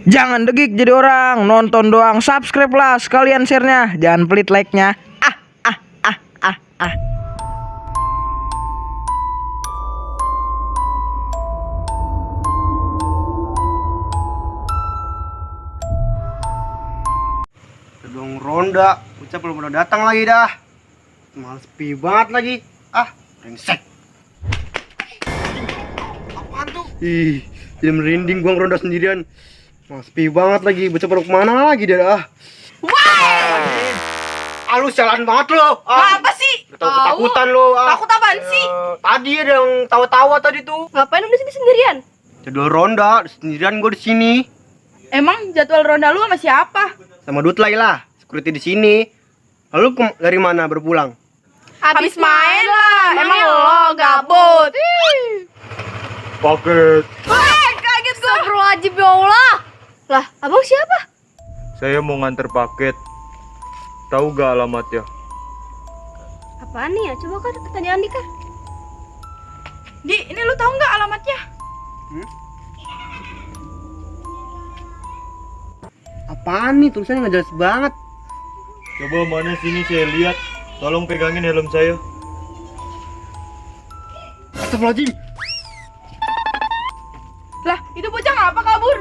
Jangan degik jadi orang, nonton doang, subscribe lah sekalian share-nya, jangan pelit like-nya. Ah. Gedung ronda, Ucap belum udah datang lagi dah. Males sepi banget lagi. Brengsek. Apaan tuh? Ih, jadi merinding gua ngeronda sendirian. Males sepi banget lagi. Bocah pada kemana lagi dah? Lu jalan banget lo. Apa sih? Udah tahu ketakutan lo. Takut apaan sih? Tadi ada yang tawa-tawa tadi tuh. Ngapain lu di sini sendirian? Jadwal ronda, sendirian gua di sini. Emang jadwal ronda lu sama siapa? Sama Dutlai lah, security di sini. Lalu dari mana berpulang? Habis main lah. Emang lo gabut? Paket. Kaget gua. Astagfirullahaladzim ya Allah. Lah, abang siapa? Saya mau nganter paket. Tahu gak alamatnya? Apaan nih ya? Coba kan tanya Andika. Di, ini lu tahu nggak alamatnya? Apaan nih? Tulisannya nggak jelas banget. Coba mana sini saya lihat. Tolong pegangin helm saya. Astagfirullahaladzim. Lah, itu bocah ngapa kabur?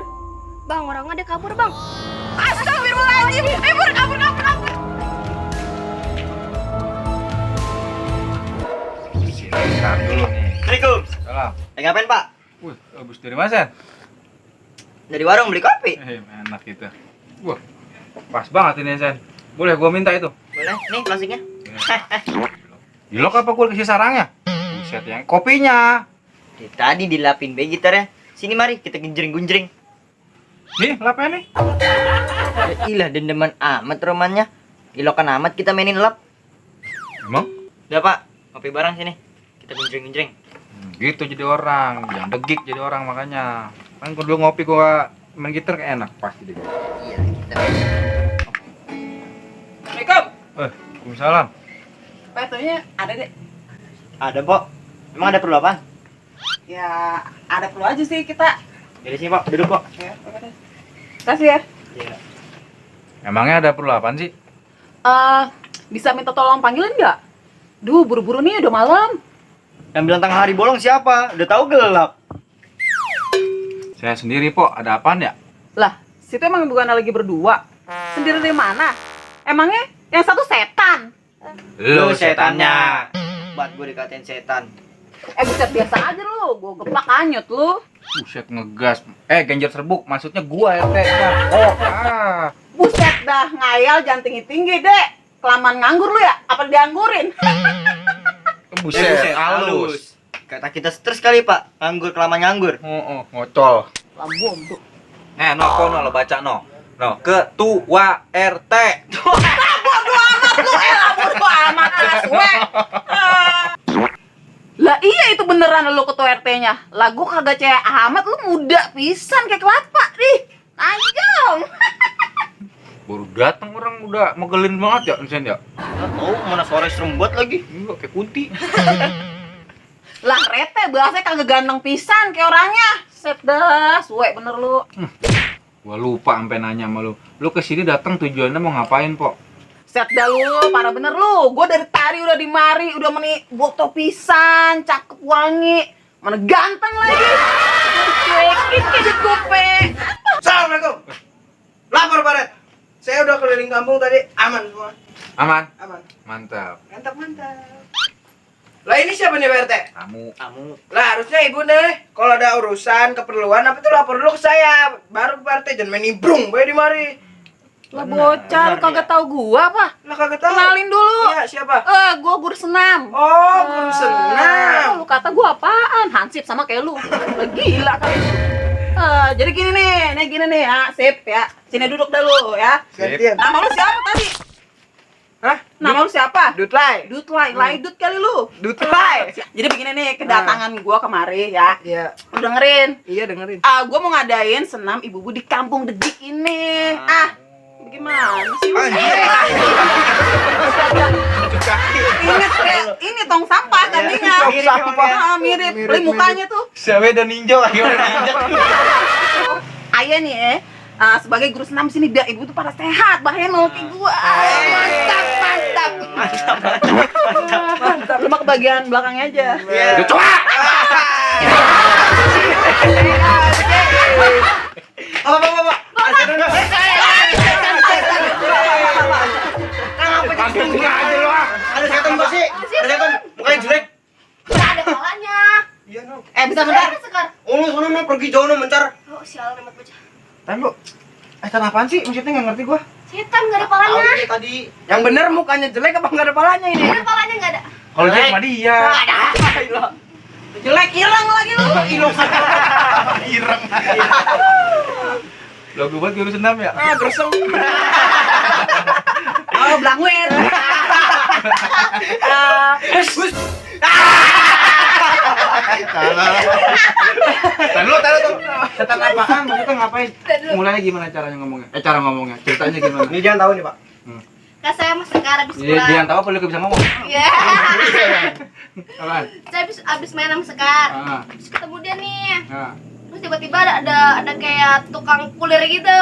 Bang, orang ada kabur, Bang. Astagfirullahaladzim. Kabur. Bentar dulu nih. Assalamualaikum. Salam. Ngapain Pak? Wih, habis dari mana, Sen? Dari warung beli kopi. Enak gitu. Wah, pas banget ini, Sen. Boleh gua minta itu? Boleh, nih plastiknya. Dilok apa gua kasih sarangnya? Buset yang kopinya. Tadi dilapin be gitarnya. Sini mari kita gunjring-gunjring. Nih, lapnya nih. Ilah dendeman amat romannya. Ilokan amat kita mainin lap. Emang? Udah Pak, kopi bareng sini. Kita gunjring-gunjring. Gitu jadi orang, jangan degik jadi orang makanya. Kan gua dulu ngopi gua main gitar kayak enak pasti deh. Iya, kita. Assalamualaikum. Waalaikumsalam. Betulnya ada deh. Ada, Pok. Emang ada perlu apa? Ya, ada perlu aja sih kita. Dari sini, Pok. Duduk, Pok. Ya, kasih ya. Iya. Emangnya ada perlu apaan sih? Bisa minta tolong panggilin nggak? Duh, buru-buru nih udah malam. Yang bilang tengah hari bolong siapa? Udah tahu gelap. Saya sendiri, Pok. Ada apaan ya? Lah, situ emang bukan lagi berdua. Sendiri dari mana? Emangnya yang satu setan? Lu setannya. Buat gue dikatain setan. Buset, biasa aja lu. Gua geplak anyut lu. Buset ngegas. Genjer serbuk. Maksudnya gua RT. Oh, Buset dah, ngayal jangan tinggi-tinggi, Dek. Kelamaan nganggur lu ya? Apa dianggurin? Buset, halus. Kata kita stres kali, Pak. Nganggur kelamaan nganggur. Ngocol. Lambung tuh. Kono lo baca no. No, ketua RT. Bodo amat aswe. Lah iya itu beneran lu ketua RT-nya. Lah gua kagak cewek amat, lu muda pisan kayak kelapa nih. Anjong. Baru datang orang udah megelin banget ya, Sen ya. Nggak tahu mana suara serem banget lagi. Enggak kayak kunti. Lah rete bahasanya kagak ganteng pisan kayak orangnya. Set dah, suwe bener lu. Gua lupa sampai nanya sama lu. Lu kesini datang tujuannya mau ngapain, Pok? Set dah lu, parah bener lu. Gua dari tadi udah di mari, udah meni boto pisan, cakep wangi. Mana ganteng lagi. Cuekin kayak di gope. Assalamualaikum. Lapor Pak Red. Saya udah keliling kampung tadi, aman semua. Aman? Aman. Mantap. Mantap. Lah ini siapa nih Pak RT? Kamu Lah harusnya ibu deh. Kalau ada urusan, keperluan apa tuh lapor dulu ke saya. Baru ke Pak RT, jangan main nimbrung bae di mari. Lah bocah, lu kagak tahu gua apa? Lah kagak tahu. Kenalin dulu. Iya, siapa? Gua guru senam. Oh, guru senam. Lu kata gua apaan? Hansip sama kayak lu. Lah gila kali lu. Jadi gini nih ya, sip ya. Sini duduk dulu ya. Gantian. Nama lu siapa tadi? Hah? Nama lu siapa? Dutlai. Dutlai, Laidut kali lu. Dutlai. Jadi begini nih, kedatangan gua kemari ya. Iya. Lu dengerin. Iya dengerin. Gua mau ngadain senam ibu-ibu di kampung Degik ini. Gimana sih? Ini tong sampah tadinya. Tong sampah. Mirip. Mirip, Beli mukanya tuh. Siapa dan ninja lagi orang ninja. Ayah nih sebagai guru senam sini biar ibu tuh pada sehat, baheno kayak gua. Mantap. Mantap. Lemak bagian belakangnya aja. Udah coba. Pak. Langsung aja lu ah. Ada setan Mbak sih. Ada setan. Mukanya jelek. Nggak ada palanya. Iya, no. Bentar. Ada Sekar. Oh, lu sono no, pergi jauh no mencar. Oh, sialan amat bocah. Tan lu. Setan apaan sih? Maksudnya nggak ngerti gua. Setan nggak ada Tahu palanya. ini tadi. Yang bener mukanya jelek apa nggak ada palanya ini? Nggak ada palanya nggak ada. Kalau dia sama dia. Jelek ireng lagi lu. Ireng. Lo gue buat guru senam ya? Gersem. Oh, blangwer. Taruh. Setan apaan? Maksudnya ngapain? Mulainya gimana caranya ngomongnya? Cara ngomongnya. Ceritanya gimana? Ini jangan tahu nih, Pak. Kan saya sama Sekar habis Dia pulang. yang tahu apa lu bisa ngomong? Iya. Apaan? Saya habis main sama Sekar. Ah. Terus ketemu dia nih. Nah. Terus tiba-tiba ada kayak tukang kulir gitu.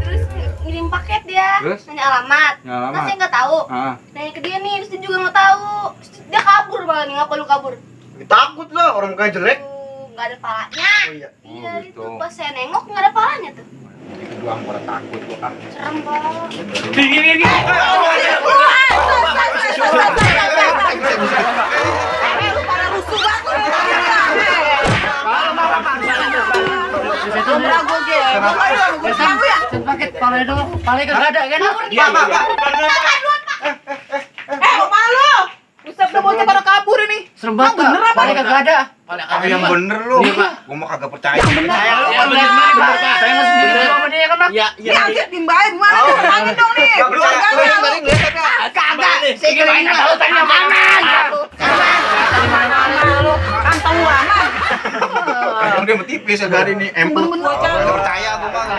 Terus ngirim paket dia. Terus? Nanya alamat. Nanya alamat. Kan saya nggak tahu. Ah. Nanya ke dia nih, terus dia juga nggak tahu. Terus dia kabur malah nih, ngapa lu kabur? Takut lah orang mukanya jelek. Nggak ada palanya. Oh iya. Iya, Oh, itu gitu. pas saya nengok nggak ada palanya tuh. Itu doang gua takut gua ah. Serem banget. Lu pada rusuh banget. Buset, udah bocah pada kabur ini. Serembat bener apa? Paling kagak ada. Yang bener lu. Gua mau kagak percaya. Saya nggak sendiri sama dia kan. Iya, Ini Alfred timbain mana? Terangin dong nih. Nggak percaya. Keluarganya lu. Kagak. Saya kira ini tahu tanya mana. Lu kantong lu aman. Kan dia mau tipis ya hari ini. Empuk. Bener-bener bocah. Nggak percaya gua mah.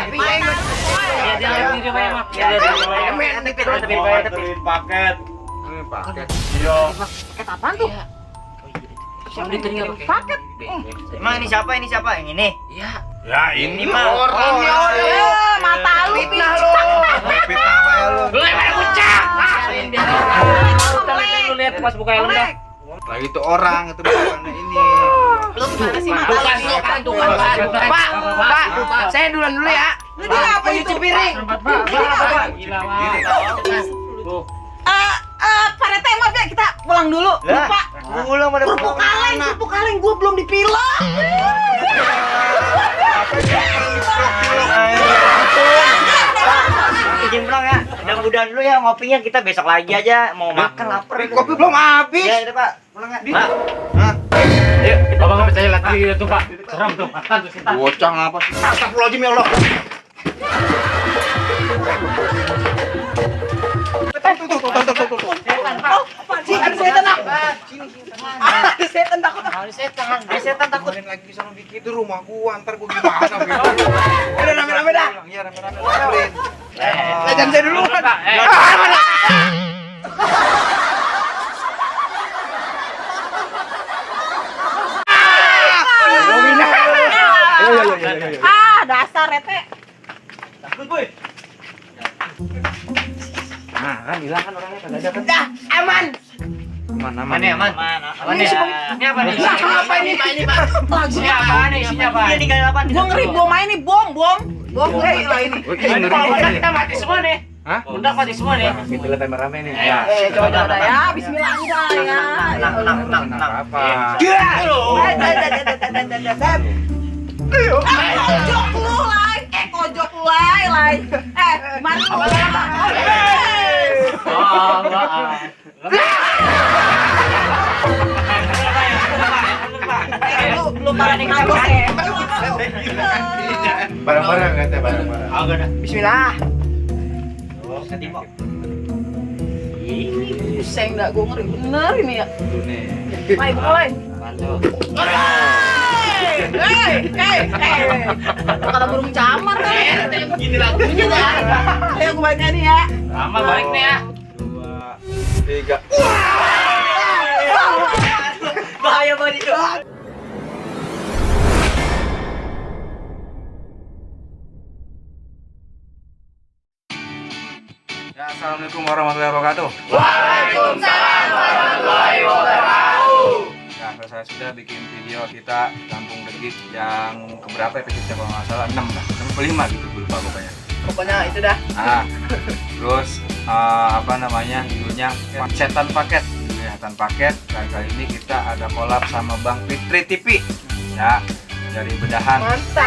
Paket. Paket. Paket apaan tuh? Paket. Emang ini siapa? Ini siapa? Yang ini? Ya ini mah. Mata lu Fitnah lu. Fitnah apa ya lu? Lu yang kucak. Lu lihat pas buka helm dah. Lagi itu orang itu bukan ini. Lu gimana sih mata? Pak, saya duluan dulu ya. Lu dia apa nyuci piring? Pak Rete, maaf ya, kita pulang dulu. Lupa. Pulang pada Kerupuk kaleng gua belum dipilah. Izin pulang ya. Mudah-mudahan dulu ya ngopinya, kita besok lagi aja. Mau makan lapar. Kopi belum habis. Ya, itu Pak. Pulang ya. Pak. Abang nggak percaya lihat lagi tuh Pak. Serem tuh. Makan tuh setan. Bocah ngapa sih? Astagfirullahaladzim ya Allah. Ada setan nak. Ada setan takut. Ada setan takut. Kemarin lagi sono bikin itu rumah gua, ntar gua gimana gitu. Udah rame-rame dah. Iya rame-rame. Jajan saya dulu. Dasar Rete. Nah, kan bilang kan orangnya kagak ada kan. Dah, aman. Mana Mana ya, Man? Apa nih? Ini apa nih? Apa ini? Lagi Apa nih? Isinya apa? Ini ninggalin apa? gua ngeri bom aja nih, bom. Bom ngeri lah ini. Kita mati semua nih. Hah? Udah mati semua nih. Kita lihat rame-rame nih. Coba ya, bismillah aja ya. Kenapa apa? Kojok lu, Lai. Kojok lu, Lai. Gimana lu? Lu belum pada nikah ya? Barang-barang katanya barang-barang. Bismillah. Pusing dah, gue ngeri bener ini ya. Dulu nih. Lai, buka Lai. Kata burung camar kan. Gini lagunya dah. Ayo gue balik nih ya. Lama balik nih ya. 2, 3. Bahaya banget itu. Assalamualaikum warahmatullahi wabarakatuh. Waalaikumsalam warahmatullahi wabarakatuh. Nah, saya sudah bikin video kita Kampung Degik yang keberapa episode kalau nggak salah 6 lah, 65 gitu, gue lupa pokoknya. Pokoknya itu dah. Nah, terus apa namanya judulnya setan paket, judulnya setan paket. Dan kali ini kita ada collab sama Bang Fitri TV, ya, dari Bedahan Mantap.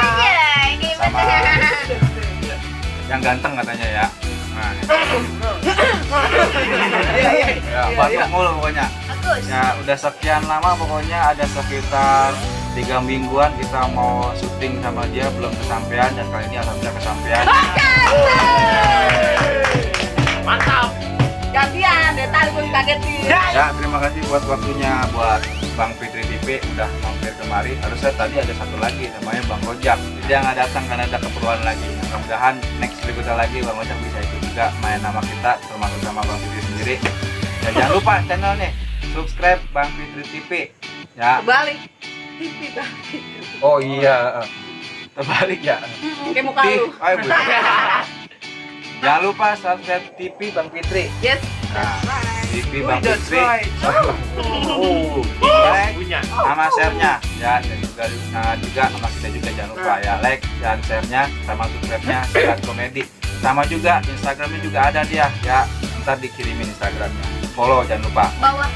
sama yang ganteng katanya ya. Nah, ya, batuk mulu pokoknya. Bagus. Ya udah sekian lama pokoknya ada sekitar 3 mingguan kita mau syuting sama dia belum kesampaian dan kali ini alhamdulillah kesampaian. Mantap. Gantian, dari tadi gue kagetin. Ya terima kasih buat waktunya buat Bang Fitri TV udah mampir kemari. Harusnya tadi ada satu lagi namanya Bang Rojak. Dia nggak datang karena ada keperluan lagi. Mudah-mudahan next berikutnya lagi Bang Rojak bisa ikut juga main nama kita termasuk sama Bang Fitri sendiri. Ya jangan lupa channelnya subscribe Bang Fitri TV. Ya. Kebalik. TV dah. Oh iya. Terbalik ya. Kayak muka lu. Ayo, Bu. Jangan lupa subscribe TV Bang Fitri. Yes. Nah, TV Bang That's Fitri. right. Like Punya. sama share-nya ya, dan juga sama kita juga jangan lupa ya like dan share-nya sama subscribe-nya dan komedi. Sama juga Instagramnya juga ada dia ya. Ntar dikirimin Instagramnya. Follow jangan lupa. Bawah.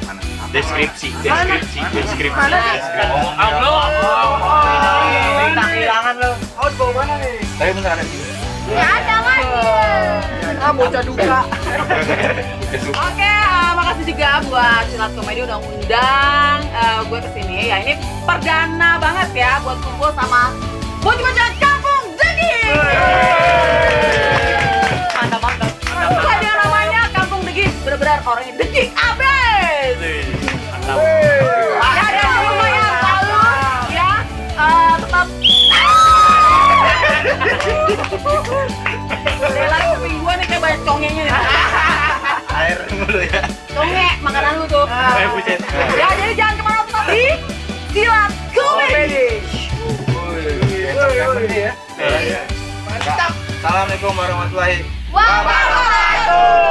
Mana? Deskripsi. Mana? Minta kehilangan lo. Tapi bener ada di sini. Ya ada mas. Ah, bocah duka. Udah suka. Oke, makasih juga buat Silat Komedi udah ngundang gue kesini. Ya ini perdana banget ya buat kumpul sama bocah-bocah Kampung Degik. Mantap. Bukan yang namanya Kampung Degik, benar-benar orangnya degik abis. Ya dan lumayan selalu ya tetap. Udah lagi semingguan nih kayak banyak congenya nih. Air mulu ya. Conge, makanan lu tuh. Buset. Ya jadi jangan kemana-mana tetap di Silat Komedi. Mantap. Assalamualaikum warahmatullahi Wabarakatuh.